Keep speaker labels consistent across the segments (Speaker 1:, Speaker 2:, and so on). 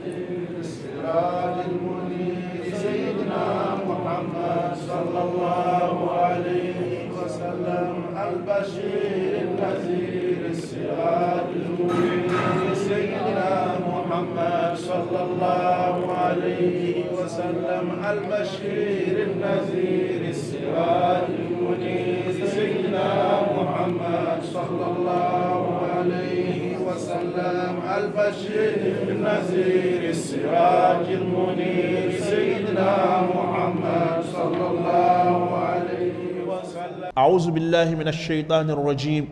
Speaker 1: السراج المنير سيدنا محمد صلى الله عليه وسلم البشير النذير السراج المنير سيدنا محمد صلى الله عليه وسلم البشير النذير السراج المنير سيدنا محمد صلى الله عليه وسلم البشير النذير السراج المنير سيدنا محمد صلى الله عليه وسلم.
Speaker 2: أعوذ بالله من الشيطان الرجيم.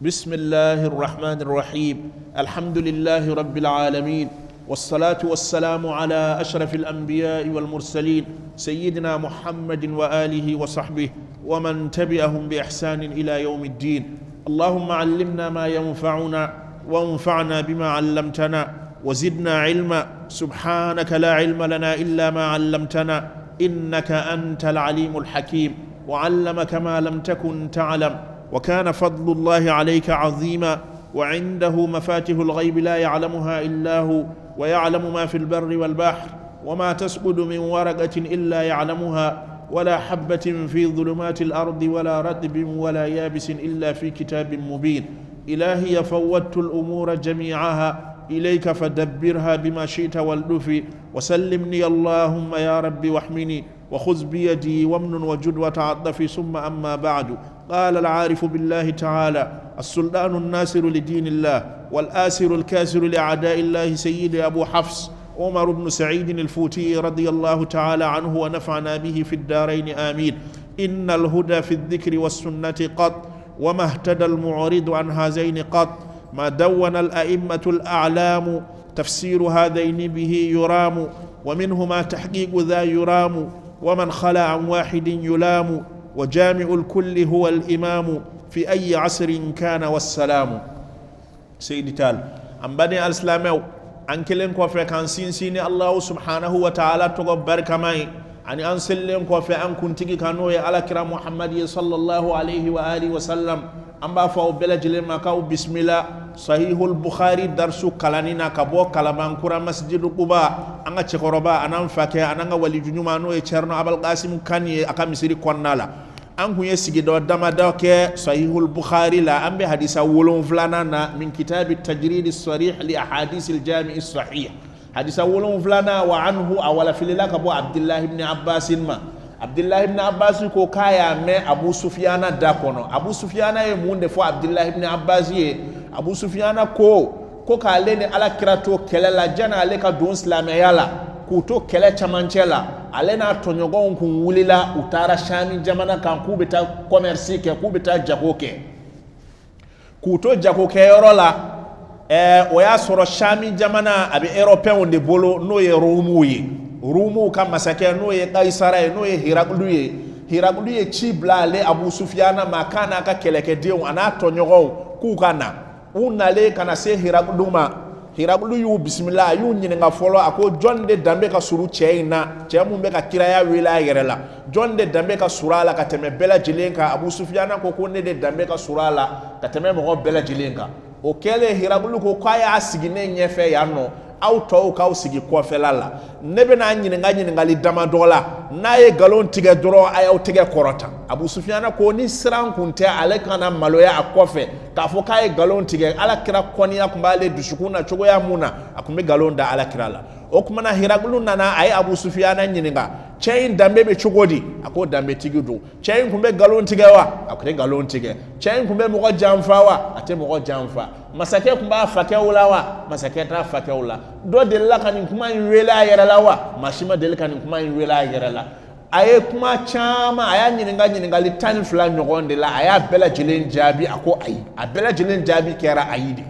Speaker 2: بسم الله الرحمن الرحيم. الحمد لله رب العالمين، والصلاة والسلام على أشرف الأنبياء والمرسلين، سيدنا محمد وآله وصحبه ومن تبعهم بإحسان إلى يوم الدين. اللهم علمنا ما ينفعنا، وانفعنا بما علمتنا، وزدنا علما. سبحانك لا علم لنا إلا ما علمتنا، إنك أنت العليم الحكيم. وعلمك ما لم تكن تعلم، وكان فضل الله عليك عظيما. وعنده مفاتيح الغيب لا يعلمها إلا هو، ويعلم ما في البر والبحر، وما تسقط من ورقة إلا يعلمها، ولا حبة في ظلمات الأرض ولا رطب ولا يابس إلا في كتاب مبين. إلهي فوضت الأمور جميعها إليك، فدبرها بما شئت واللف، وسلمني اللهم يا رب واحمني، وخذ بيدي وامن وجد وتعطفي. ثم أما بعد، قال العارف بالله تعالى السلطان الناصر لدين الله والآسر الكاسر لأعداء الله، سيدي أبو حفص عمر بن سعيد الفوتي رضي الله تعالى عنه ونفعنا به في الدارين آمين: إن الهدى في الذكر والسنة قط، وما اهتدى المعرض عن هذين قط. ما دون الأئمة الأعلام تفسير هذين به يرام، ومنهما تحقيق ذا يرام، ومن خلا عن واحد يلام، وجامع الكل هو الإمام في أي عصر كان، والسلام. سيدي تال an baden alisilamɛw, an kelen kɔfɛ k'an sinsin ni Allahu subhanahu wa ta'ala tɔgɔ barikama ye, ani an selilen kɔfɛ an kuntigi kan, n'o ye Alakira Muhamadi ye sallallahu alaihi wa alihi wa sallam, an b'a fɔ aw bɛɛ lajɛlen ma k'aw bisimila Sahihul Bukhari darisu kalanni na ka bɔ Kalabankura Masjidu Kuba, an ka cɛkɔrɔba an'an fakɛ an'an ka waliju ɲuman, n'o ye Cɛrino Abalkasim Kan ye, a ka misiri kɔnɔna la. An kun ye sigidɔ damadɔ kɛ Sahihul Bukhari la. An bɛ hadisa 7nan na min kitabi Tajridi Sarih li ahadisi Jami Sahih. Hadisa 7nan, wa anhu, a walafilila ka bɔ Abdullahi ibn Abbas ma. Abdullahi ibn Abbas ko k'a y'a mɛn Abu Sufiyana da kɔnɔ. Abu Sufiyana ye mun de fɔ Abdullahi ibn Abbas ye? Abu Sufiyana ko k'ale ni Ala kira to kɛlɛ la janni ale ka don silamɛya la, k'u to kɛlɛ camancɛ la, ale n'a tɔɲɔgɔnw kun wulila, u taara Sami jamana kan k'u bɛ taa commerce kɛ, k'u bɛ taa jago kɛ. K'u to jagokɛyɔrɔ la, o y'a sɔrɔ Sami jamana a bɛ Européens de bolo, n'o ye Rumuw ye. Rumuw ka masakɛ, n'o ye Kayisara ye, n'o ye Hirakulu ye, Hirakulu ye ci bila ale Abu Sufiyana ma k'a n'a ka kɛlɛkɛdenw a n'a tɔɲɔgɔnw k'u ka na. U nalen ka na se Hirakulu ma, Hirakulu y'u bisimila. A y'u ɲininka fɔlɔ, a ko: jɔn de danbe ka surun cɛ in na, cɛ mun bɛ ka kiraya wele a yɛrɛ la? Jɔn de danbe ka surun a la ka tɛmɛ bɛɛ lajɛlen kan? Abu Sufiyana ko ne de danbe ka surun a la ka tɛmɛ mɔgɔ bɛɛ lajɛlen kan. O kɛlen, Hirakulu ko k'a y'a sigi ne ɲɛfɛ yan nɔ, aw tɔw k'aw sigi kɔfɛla la. Ne bɛna ɲininka ɲininkali damadɔ la, n'a ye nkalon tigɛ dɔrɔn, a y'aw tɛgɛ kɔrɔta. Abu Sufiyana ko ni siran kun tɛ ale kana maloya a kɔfɛ k'a fɔ k'a ye nkalon tigɛ, Ala kira kɔniya kun b'ale dusukun na cogoya mun na, a kun bɛ nkalon da Ala kira la. O tuma na, Hirakulu nana, a ye Abu Sufiyana ɲininka: cɛ in danbe bɛ cogo di? A ko danbetigi don. Cɛ in kun bɛ nkalon tigɛ wa? A kun tɛ nkalon tigɛ. Cɛ in kun bɛ mɔgɔ janfa wa? A tɛ mɔgɔ janfa. Masakɛ kun b'a fakɛw la wa? Masakɛ t'a fakɛw la. Dɔ delila ka nin kuma in wele a yɛrɛ la wa? Maa si ma deli ka nin kuma in wele a yɛrɛ la. A ye kuma caman, a y'a ɲininka ɲininkali 12 ɲɔgɔn de la, a y'a bɛɛ lajɛlen jaabi, a ko ayi. A bɛɛ lajɛlen jaabi kɛra ayi de,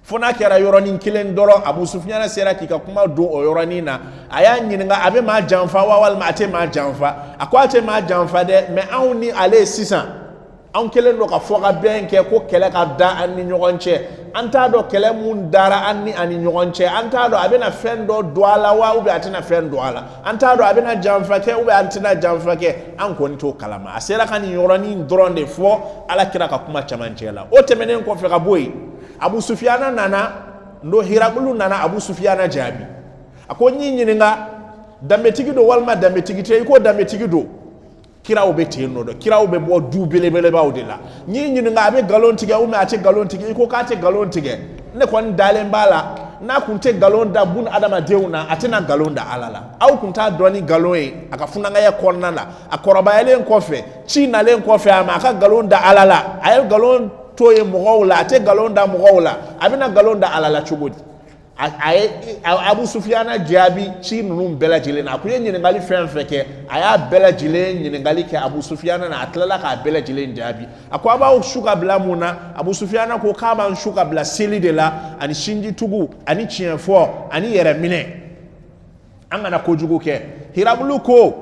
Speaker 2: fo n'a kɛra yɔrɔnin kelen dɔrɔn. Abu Sufiyana sera k'i ka kuma don o yɔrɔnin na. A y'a ɲininka: a bɛ maa janfa wa, walima a tɛ maa janfa? A ko a tɛ maa janfa dɛ, mɛ anw ni ale sisan, anw kɛlen don ka fɔ ka bɛn kɛ ko kɛlɛ ka da an ni ɲɔgɔn cɛ. An t'a dɔn kɛlɛ mun dara an ni a ni ɲɔgɔn cɛ. An t'a dɔn a bɛna fɛn dɔ don a la wa, ou bien a tɛna fɛn don a la. An t'a dɔn a bɛna janfa kɛ ou bien an tɛna janfa kɛ. An kɔni t'o kalama. A sera ka nin yɔrɔnin dɔrɔn de fɔ Ala kira ka kuma camancɛ la. O tɛmɛnen kɔfɛ ka bɔ yen, Abu Sufiyana nana N don Hirakulu nana Abu Sufiyana jaabi, a ko n y'i ɲininka, danbetigi don walima danbetigi tɛ? I ko danbetigi don. Kiraw bɛ ten nɔ dɛ, kiraw bɛ bɔ du belebelebaw de la. N y'i ɲininka, a bɛ nkalon tigɛ ou bien a tɛ nkalon tigɛ? I ko k'a tɛ nkalon tigɛ. Ne kɔni dalen b'a la, n'a kun tɛ nkalon da bun adamadenw na, a tɛna nkalon da Ala la. Aw kun t'a dɔn ni nkalon ye a ka funankɛya kɔnɔna la, a kɔrɔbayalen kɔfɛ, ci nalen kɔfɛ a ma, a ka nkalon da Ala la. A ye nkalon to ye mɔgɔw la, a tɛ nkalon da mɔgɔw la, a bɛna nkalon da Ala la cogo di? A ye Abu Sufiyana jaabi ci ninnu bɛɛ lajɛlen na. A kun ye ɲininkali fɛn fɛn kɛ, a y'a bɛɛ lajɛlen ɲininkali kɛ Abu Sufiyana na, a tilala k'a bɛɛ lajɛlen jaabi. A ko a b'aw su ka bila mun na? Abu Sufiyana ko k'a b'an su ka bila seli de la, ani sinjitugu, ani tiɲɛfɔ, ani yɛrɛminɛ, an kana kojugu kɛ. Hirakulu ko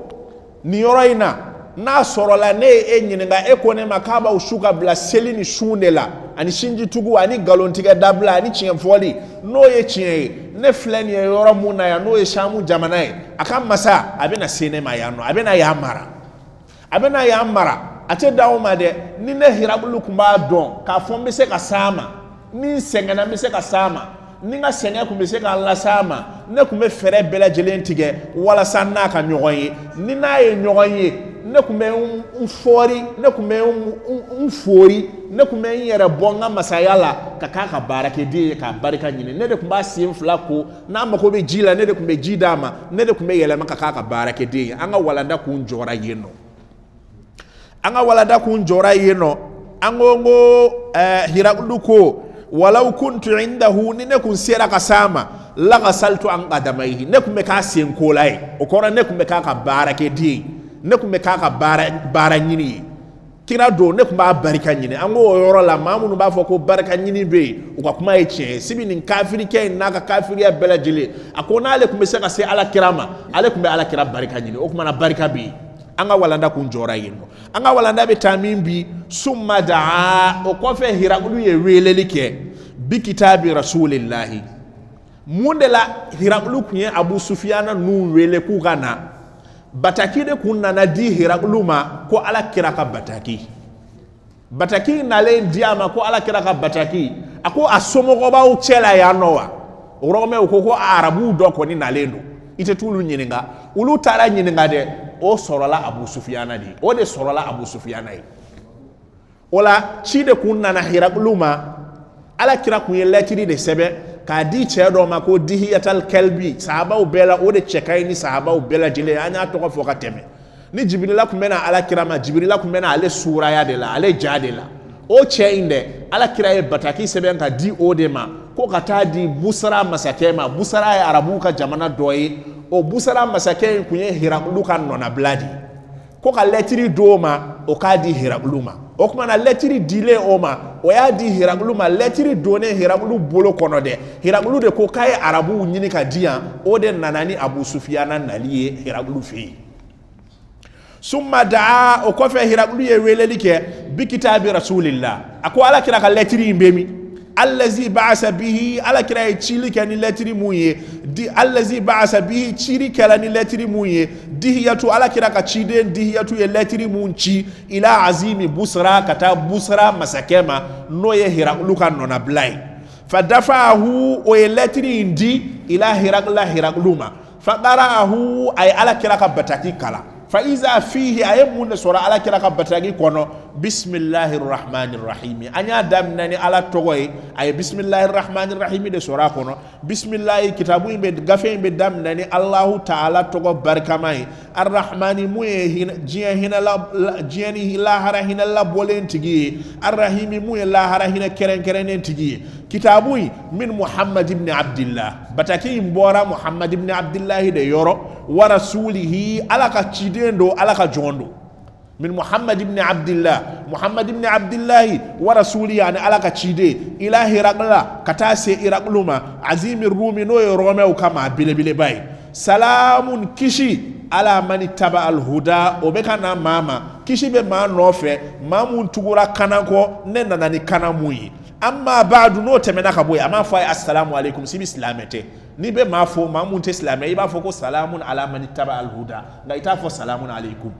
Speaker 2: nin yɔrɔ in na, n'a sɔrɔla ne ye e ɲininka, e ko ne ma k'a b'aw su ka bila seli ni sun de la, ani sinjitugu, ani nkalontigɛ dabila, ani tiɲɛ fɔli, n'o ye tiɲɛ ye, ne filɛ nin ye yɔrɔ mun na yan, n'o ye Samu jamana ye, a ka masa a bɛna se ne ma yan nɔ, a bɛna yan mara, a bɛna yan mara, a tɛ dan o ma dɛ. Ni ne Hirakulu tun b'a dɔn k'a fɔ n bɛ se ka s'a ma, ni n sɛgɛnna n bɛ se ka s'a ma, ni n ka sɛgɛn tun bɛ se ka las'a ma, ne tun bɛ fɛɛrɛ bɛɛ lajɛlen tigɛ walasa n'a ka ɲɔgɔn ye. Ni n'a ye ɲɔgɔn ye, ne tun bɛ n fɔri, ne tun bɛ n fori, ne tun bɛ n yɛrɛ bɔ n ka masaya la ka k'a ka baarakɛden ye, k'a barika ɲini. Ne de tun b'a sen fila ko, n'a mago bɛ ji la, ne de tun bɛ ji d'a ma, ne de tun bɛ yɛlɛma ka k'a ka baarakɛden ye. An ka walanda kun jɔra yen nɔ, an ka walanda kun jɔra yen nɔ. An ko n ko Hirakulu ko walaw kuntu indahu, ni ne kun sera ka s'a ma, lagasaltu an qadamaihi, ne kun bɛ k'a senkola ye. O kɔrɔ, ne kun bɛ k'a ka baarakɛden ye, ne kun bɛ k'a ka baara ɲini ye. Kira don, ne tun b'a barika ɲini. An ko o yɔrɔ la, maa minnu b'a fɔ ko barika ɲini bɛ yen, u ka kuma ye tiɲɛ ye. Sibi nin kafirikɛ in n'a ka kafiriya bɛɛ lajɛlen, a ko n'ale tun bɛ se ka se Ala kira ma, ale tun bɛ Ala kira barika ɲini. O tuma na barika bɛ yen. An ka walanda kun jɔra yen nɔ. An ka walanda bɛ taa min bi, summa daa, o kɔfɛ Hirakulu ye weleli kɛ bi kitabi rasulillahi. Mun de la Hirakulu tun ye Abu Sufiyana ninnu wele k'u ka na? Bataki de kun nana di Hirakulu ma ko Ala kira ka bataki. Bataki nalen di a ma ko Ala kira ka bataki, a ko a somɔgɔ b'aw cɛ la yan nɔ wa? Rɔmɛw ko ko arabuw dɔ kɔni nalen don, i tɛ t'olu ɲininka. Olu taara ɲininka dɛ, o sɔrɔla Abu Sufiyana de ye, o de sɔrɔla Abu Sufiyana ye. O la ci de kun nana Hirakulu ma. Ala kira kun ye lɛtiri de sɛbɛn k'a di cɛ dɔ ma ko Dihiyatal Kɛlibi. Sahabaw bɛɛ la, o de cɛ ka ɲi ni sahabaw bɛɛ lajɛlen ye. An y'a tɔgɔ fɔ ka tɛmɛ. Ni Jibirila kun bɛ na Ala kira ma, Jibirila kun bɛ na ale suraya de la, ale ja de la. O cɛ in dɛ, Ala kira ye bataki sɛbɛn ka di o de ma ko ka taa di Busara masakɛ ma. Busara ye arabuw ka jamana dɔ ye. O Busara masakɛ in kun ye Hirakulu ka nɔnabila de ye, ko ka lɛtiri d'o ma, o k'a di Hirakulu ma. O tuma na lɛtiri dilen o ma, o y'a di Hirakulu ma. Lɛtiri donnen Hirakulu bolo kɔnɔ dɛ, Hirakulu de ko k'a ye arabuw ɲini ka di yan. O de nana ni Abu Sufiyana nali ye Hirakulu fɛ yen. Summa daa, o kɔfɛ Hirakulu ye weleli kɛ bi kitabi rasulillah. A ko Ala kira ka lɛtiri in bɛ min? Allazi ba'asa bihi, Ala kira ye cili kɛ ni lɛtiri mun ye di, allazi ba'asa bihi, cili kɛla ni lɛtiri mun ye, Dihiyatu, Ala kira ka ciden Dihiyatu ye lɛtiri mun ci ila azimi Busra, ka taa Busra masakɛ ma, n'o ye Hirakulu ka nɔnabila ye. Fa dafa'ahu, o ye lɛtiri in di ila Hirakula, Hirakulu ma. Fa qara'ahu, a ye Ala kira ka bataki kalan. Fa iza fihi, a ye mun de sɔrɔ Ala kira ka bataki kɔnɔ? Bisimilahi rahmani rahimi. An y'a daminɛ ni Ala tɔgɔ ye. A ye bisimilahi rahmani rahimi de sɔrɔ a kɔnɔ. Bisimilahi, kitabu in bɛ, gafe in bɛ daminɛ ni Alahu taala tɔgɔ barikama ye, arahmani, mun ye diɲɛ hinɛ la, diɲɛ ni lahara hinɛ labɔlen tigi ye, arahimi, mun ye lahara hinɛ kɛrɛnkɛrɛnnen tigi ye. Kitabu in min Muhammad ibn Abdillah, bataki in bɔra Muhammad ibn Abdillahi de yɔrɔ, wa rasulihi, Ala ka ciden don, Ala ka jɔn don. Min Muhammad ibn Abdillah, Muhammad ibn Abdillahi, wa rasulihi, ani Ala ka ciden, ila Hirakla, ka taa se Hiraklu ma, azimi rumi, n'o ye Rɔmɛw ka maa belebeleba ye. Salamun, kisi, ala mani taba alhuda, o bɛ ka na maa ma, kisi bɛ maa nɔfɛ, maa mun tugura kana kɔ, ne nana ni kana mun ye. Amma ba'du, n'o tɛmɛna ka bɔ yen, a m'a fɔ a ye assalamu alaikum. Sibi silamɛ tɛ, n'i bɛ maa fo, maa mun tɛ silamɛ, i b'a fɔ ko salamun ala mani taba alhuda, nka i t'a fɔ salamun alaikum.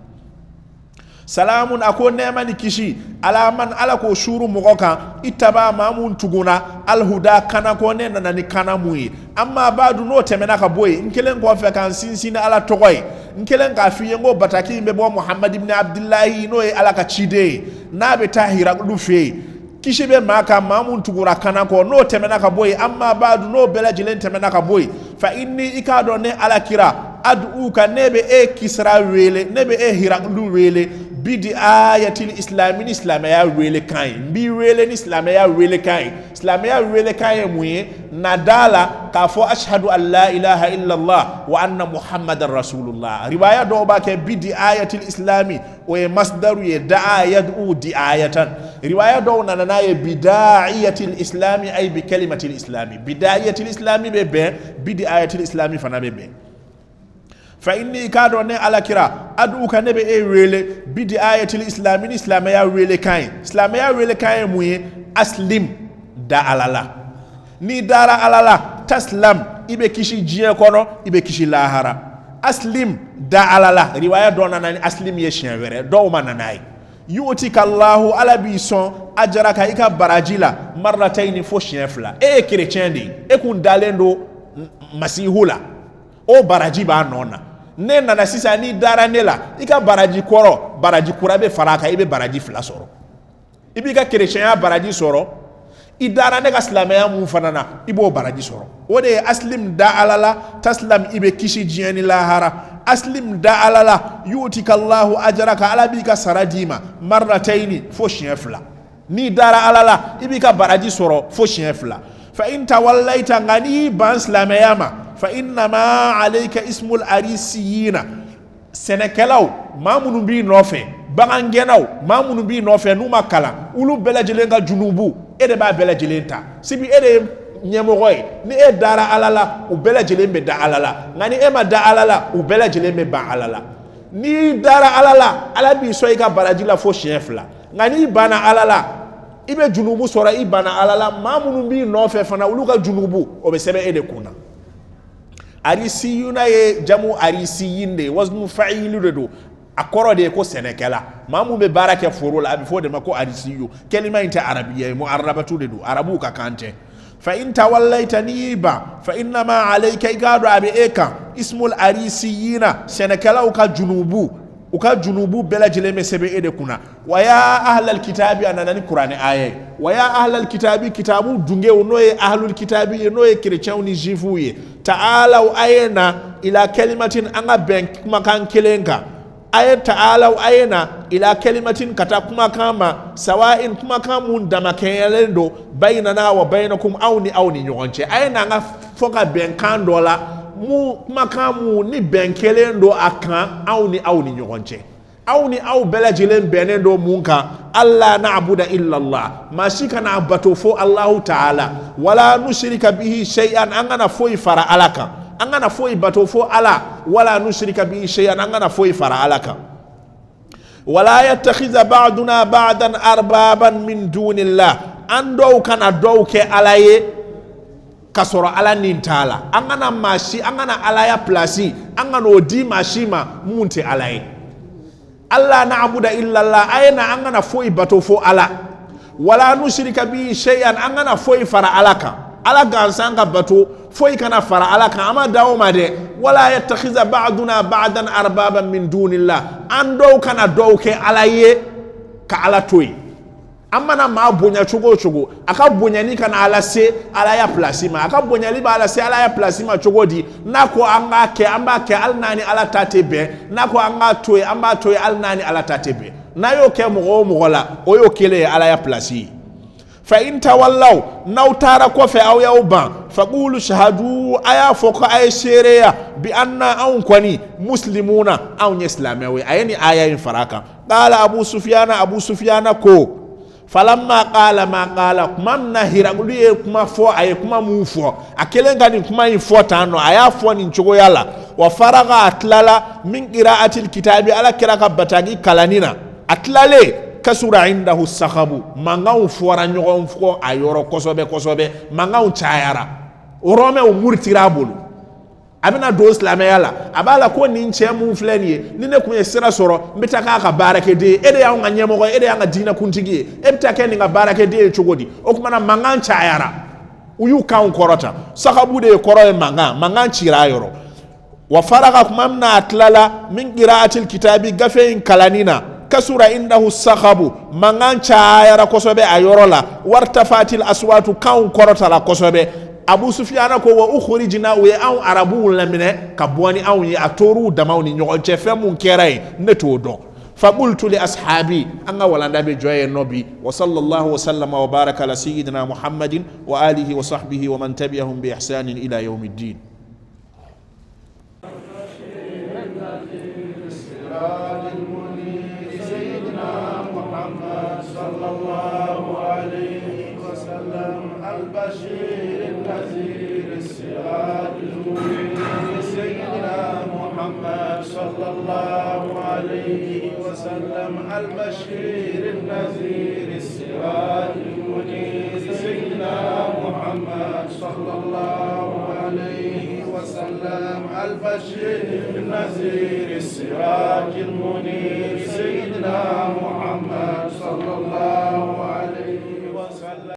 Speaker 2: Salamun, a ko nɛɛma ni kisi ala man, ala k'o suuru mɔgɔ kan, ittaba, maa mun tuguna, alhuda, kana kɔ, ne nana ni kana mun ye. Amma badu, n'o tɛmɛna ka bɔ yen, n kelen kɔfɛ k'an sinsin ni ala tɔgɔ ye, n kelen k'a f'i ye n ko bataki in bɛ bɔ Muhamadu ibn Abdilahi, n'o ye ala ka ciden ye, n'a bɛ taa Hirakulu fɛ yen. Kisi bɛ maa kan, maa mun tugura kana kɔ. N'o tɛmɛna ka bɔ yen, amma badu, n'o bɛɛ lajɛlen tɛmɛna ka bɔ yen, fa inni, i k'a dɔn ne ala kira, ad'uka, ne bɛ e Kisira wele, ne bɛ e Hirakulu wele, bidi ayatil islami, ni silamɛya wele kan ye. N b'i wele ni silamɛya wele kan ye. Silamɛya wele kan ye mun ye? Na da la k'a fɔ ashhadu an la ilaha illallah wa anna muhammadan rasulullah. Riwaya dɔw b'a kɛ bidi ayatil islami, o ye masdaru ye, daa yad'u diayatan. Riwaya dɔw nana n'a ye bidaiyatil islami, ay bi kalimatil islami. Bidaiyatil islami bɛ bɛn, bidi ayatil islami fana bɛ bɛn. Fa inni, k'a dɔn ne alakira, ad'uka, ne bɛ e wele, bidi ayatil islami, ni silamɛya wele kan ye. Silamɛya wele kan ye mun ye? Aslim, da ala la. N'i dara ala la, taslam, i bɛ kisi diɲɛ kɔnɔ, i bɛ kisi lahara. Aslim, da ala la. Riwaya dɔ nana ni aslim ye siɲɛ wɛrɛ, dɔw ma nana ye. Yu'tika Allahu, ala b'i sɔn, ajaraka, i ka baraji la, marratayni, fo siɲɛ fila. E ye kerecɛn de ye, e kun dalen don masihu la, o baraji b'a nɔ na. Ne nana sisan, n'i dara ne la, i ka baraji kɔrɔ, baraji kura bɛ fara a kan, i bɛ baraji fila sɔrɔ. I b'i ka kerecɛnya baraji sɔrɔ, i dara ne ka silamɛya mun fana na, i b'o baraji sɔrɔ. O de ye aslim, da ala la, taslam, i bɛ kisi diɲɛ ni lahara. Aslim, da ala la, yu'tika Allahu ajaraka, ala b'i ka sara d'i ma, marratayni, fo siɲɛ fila. N'i dara ala la, i b'i ka baraji sɔrɔ fo siɲɛ fila. Fa in tawallaita, nka n'i y'i ban silamɛya ma, fa innama alayka ismul arisiyina, sɛnɛkɛlaw, maa minnu b'i nɔfɛ, bagangɛnnaw, maa minnu b'i nɔfɛ n'u ma kalan, olu bɛɛ lajɛlen ka junubu, e de b'a bɛɛ lajɛlen ta. Sibi e de ye ɲɛmɔgɔ ye. Ni e dara ala la, u bɛɛ lajɛlen bɛ da ala la, nka ni e ma da ala la, u bɛɛ lajɛlen bɛ ban ala la. N'i dara ala la, ala b'i sɔn i ka baraji la fo siɲɛ fila, nka n'i banna ala la, i bɛ junubu sɔrɔ. I banna ala la, maa minnu b'i nɔfɛ fana, olu ka junubu, o bɛ sɛbɛn e de kun na. Arisiyuna ye jamu arisiyin de ye, waznu fa'ilu de don, a kɔrɔ de ye ko sɛnɛkɛla, maa mun bɛ baara kɛ foro la, a bɛ fɔ o de ma ko arisiyu. Kɛlima in tɛ arabiya ye, mu'arabatu de don, arabuw ka kan tɛ. Fa in tawallaita, n'i y'i ban, fa innama alayka, i k'a dɔn a bɛ e kan, ismul arisiyina, sɛnɛkɛlaw ka junubu, u ka junubu bɛɛ lajɛlen bɛ sɛbɛn e de kunna. Wa ya ahlal kitabi, a nana ni kuranɛ aya ye, wa ya ahlal kitabi, kitabu dungew, n'o ye ahlul kitabi ye, n'o ye kerecɛnw ni juifuw ye, ta'alaw, a ye na, ila kalimatin, an ka bɛn kumakan kelen kan. A ye ta'alaw, a ye na, ila kalimatin, ka taa kumakan ma, sawa'in, kumakan mun damakɛɲɛlen don, bayinana wa bayinakum, aw ni aw ni ɲɔgɔn cɛ. A ye na an ka fɔ ka bɛn kan dɔ la, mun kumakan mun ni bɛn kelen don a kan aw ni aw ni ɲɔgɔn cɛ, aw ni aw bɛɛ lajɛlen bɛnnen don mun kan. Alla na'buda illallah, maa si kana bato fo Allahu ta'ala, wala nushrika bihi shay'an, an kana foyi fara ala kan, an kana foyi bato fo ala, wala nushrika bihi shay'an, an kana foyi fara ala kan, wala yattakhiza ba'duna ba'dan arbaban min dunillah, an dɔw kana dɔw kɛ ala ye ka sɔrɔ ala nin t'a la. An kana maa si, an kana alaya pilasi, an kana o di maa si ma mun tɛ ala ye. Alla na'buda illallah, a ye na an kana foyi bato fo ala, wala nushrika bihi shay'an, an kana foyi fara ala kan, ala gansan ka bato, foyi kana fara ala kan. An ma dan o ma dɛ, wala yattakhiza ba'duna ba'dan arbaban min dunillah, an dɔw kana dɔw kɛ ala ye ka ala to yen. An mana maa bonya cogo o cogo, a ka bonyani kana ala se alaya pilasi ma. A ka bonyali b'a lase alaya pilasi ma cogo di? N'a ko an k'a kɛ, an b'a kɛ hali n'a ni ala ta tɛ bɛn. N'a ko an k'a to yen, an b'a to yen hali n'a ni ala ta tɛ bɛn. N'a y'o kɛ mɔgɔ o mɔgɔ la, o y'o kelen ye alaya pilasi ye. Fa in tawallaw, n'aw taara kɔfɛ, aw y'aw ban, faqulu shahadu, a y'a fɔ ko a ye seereya, bi anna, anw kɔni, muslimuna, anw ye silamɛw ye. A ye nin aya in fara a kan. Qala Abu Sufiyana, Abu Sufiyana ko, falamma qala ma qala, kuma min na Hirakulu ye kuma fɔ, a ye kuma mun fɔ, a kelen ka nin kuma in fɔ tan nɔ, a y'a fɔ nin cogoya la, wa faraga, a tilala, min qira'atil kitabi, ala kira ka bataki kalanni na, a tilalen, kasura indahu sakabu, mankanw fɔra ɲɔgɔn kɔ a yɔrɔ kosɛbɛ kosɛbɛ, mankanw cayara, Rɔmɛw murutira a bolo. A bɛna don silamɛya la, a b'a la ko nin cɛ mun filɛ nin ye, ni ne kun ye sira sɔrɔ, n bɛ taa k'a ka baarakɛden ye. E de y'anw ka ɲɛmɔgɔ ye, e de y'an ka diinɛkuntigi ye, e bɛ taa kɛ nin ka baarakɛden ye cogo di? O tuma na mankan cayara, u y'u kanw kɔrɔta. Sakabu de ye kɔrɔ ye mankan, mankan cira a yɔrɔ. Wa faraga, tuma min na a tilala, min qira'atil kitabi, gafe in kalanni na, kasura indahu sakabu, mankan cayara kosɛbɛ a yɔrɔ la. Wartafatil aswatu, kanw kɔrɔtala kosɛbɛ. Abu Sufiyana ko wa ukhrijna, u ye anw arabuw laminɛ ka bɔ ni anw ye. A tor'u damaw ni ɲɔgɔn cɛ, fɛn mun kɛra yen, ne t'o dɔn. Faqultu li ashabi, an ka walanda bɛ jɔ yen nɔ bi. Wa sallallahu wa sallama wa baraka ala sayyidina Muhammadin wa alihi wa sahbihi wa man tabi'ahum bi ihsanin ila yawmiddin.
Speaker 1: صلى الله عليه وسلم البشير النذير السراج المنير سيدنا محمد صلى الله عليه وسلم البشير النذير السراج المنير سيدنا